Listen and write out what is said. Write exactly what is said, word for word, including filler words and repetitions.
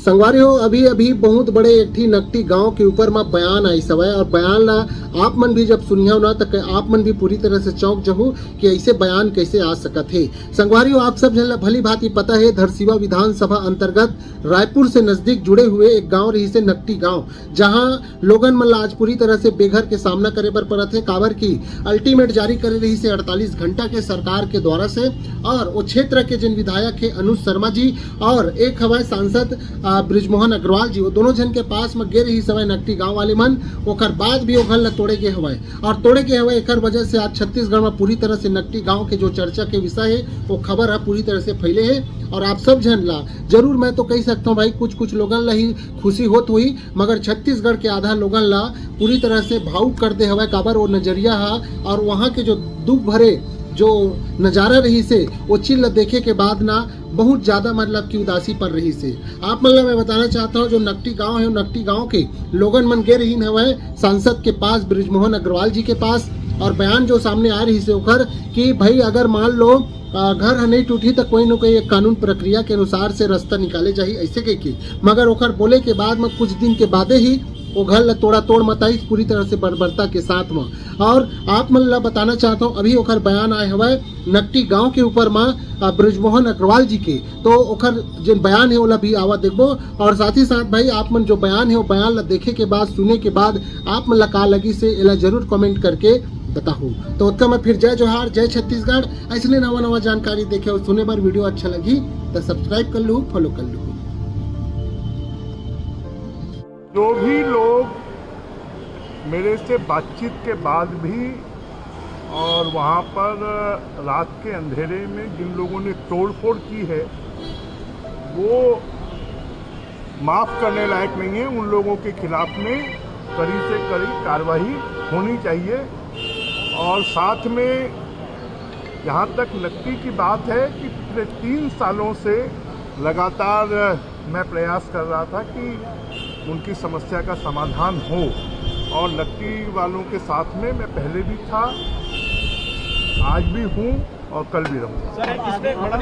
संगवारी हो, अभी अभी बहुत बड़े एक ठी नकटी गांव के ऊपर म बयान आइस हवय, और बयान ला आप मन भी जब सुनिहव ना, त आप मन भी पूरी तरह से चौंक जहू कि ऐसे बयान कैसे आ सकत हे। संगवारी हो, आप सब झन ला भली भांति पता हे, धरसीवा विधानसभा अंतर्गत रायपुर से नजदीक जुड़े हुए एक गांव रहिसे नकटी गांव, जहां लोगन मन ला आज पूरी तरह से बेघर के सामना करे बर परत हे, काबर कि अल्टीमेट जारी करे रहिसे अड़तालीस घंटा के सरकार के द्वारा से। और वो क्षेत्र के जिन विधायक हे अनुज शर्मा जी, और एक हवय सांसद, आ, बृजमोहन अग्रवाल जी, वो दोनों झन के पास म गे रहिस हवय नकटी गांव वाले मन, ओकर बाद भी वो घर ला तोड़े गे हवय। और तोड़े गे हवय, एकर वजह से आज छत्तीसगढ़ म पूरी तरह से नकटी गांव के जो चर्चा के विषय हे, वो खबर ह पूरी तरह से फैले हे। और आप सब झन ला जरूर, मैं तो कह सकता हूँ भाई, कुछ कुछ लोगन ला ही खुशी होत होही, मगर छत्तीसगढ़ के आधा लोगन ला पूरी तरह से भावुक कर दे हवय। काबर वो नजरिया हा और वहाँ के जो दुख भरे जो नजारा रहिसे, वो चीज ला देखे के बाद ना बहुत ज्यादा, मतलब कि, उदासी पर रहिसे। आप मन ला मैं बताना चाहता हूँ, जो नकटी गांव हे, वो नकटी गांव के लोगन मन गे रहिन हवय सांसद के पास, बृजमोहन अग्रवाल जी के पास, और बयान जो सामने आ रहिसे ओखर कि भाई, अगर मान लो, आ, घर ह नहीं टूटही, त कोई न कोई एक कानून प्रक्रिया के अनुसार से रास्ता निकाले जाही, ऐसे कह के। मगर ओकर बोले के बाद म कुछ दिन के बादे ही वो घर ल तोड़ा तोड़ मताइस, पूरी तरह से बर्बरता के साथ म। और आप मन ल बताना चाहता हूँ, अभी ओकर बयान आए हवय नकटी गांव के ऊपर म, आ, बृजमोहन अग्रवाल जी के। तो ओकर जेन बयान हे, ओला भी आवा देखबो। और साथ ही साथ भाई, आप मन जो बयान हे, वो बयान ल देखे के बाद, सुने के बाद आप मन ला का लगिसे, एला जरूर कमेंट करके बताहू। तो ओतका म फिर जय जोहार, जय छत्तीसगढ़। ऐसने नवा नवा जानकारी देखे और सुने बर वीडियो अच्छा लगी त सब्सक्राइब कर लू, फॉलो कर लू। जो भी लोग मेरे से बातचीत के बाद भी और वहाँ पर रात के अंधेरे में जिन लोगों ने तोड़फोड़ की है, वो माफ़ करने लायक नहीं है। उन लोगों के खिलाफ में कड़ी से कड़ी कार्रवाई होनी चाहिए। और साथ में, जहाँ तक नकटी की बात है, कि पिछले तीन सालों से लगातार मैं प्रयास कर रहा था कि उनकी समस्या का समाधान हो, और नकटी वालों के साथ में मैं पहले भी था, आज भी हूँ और कल भी रहूँगा।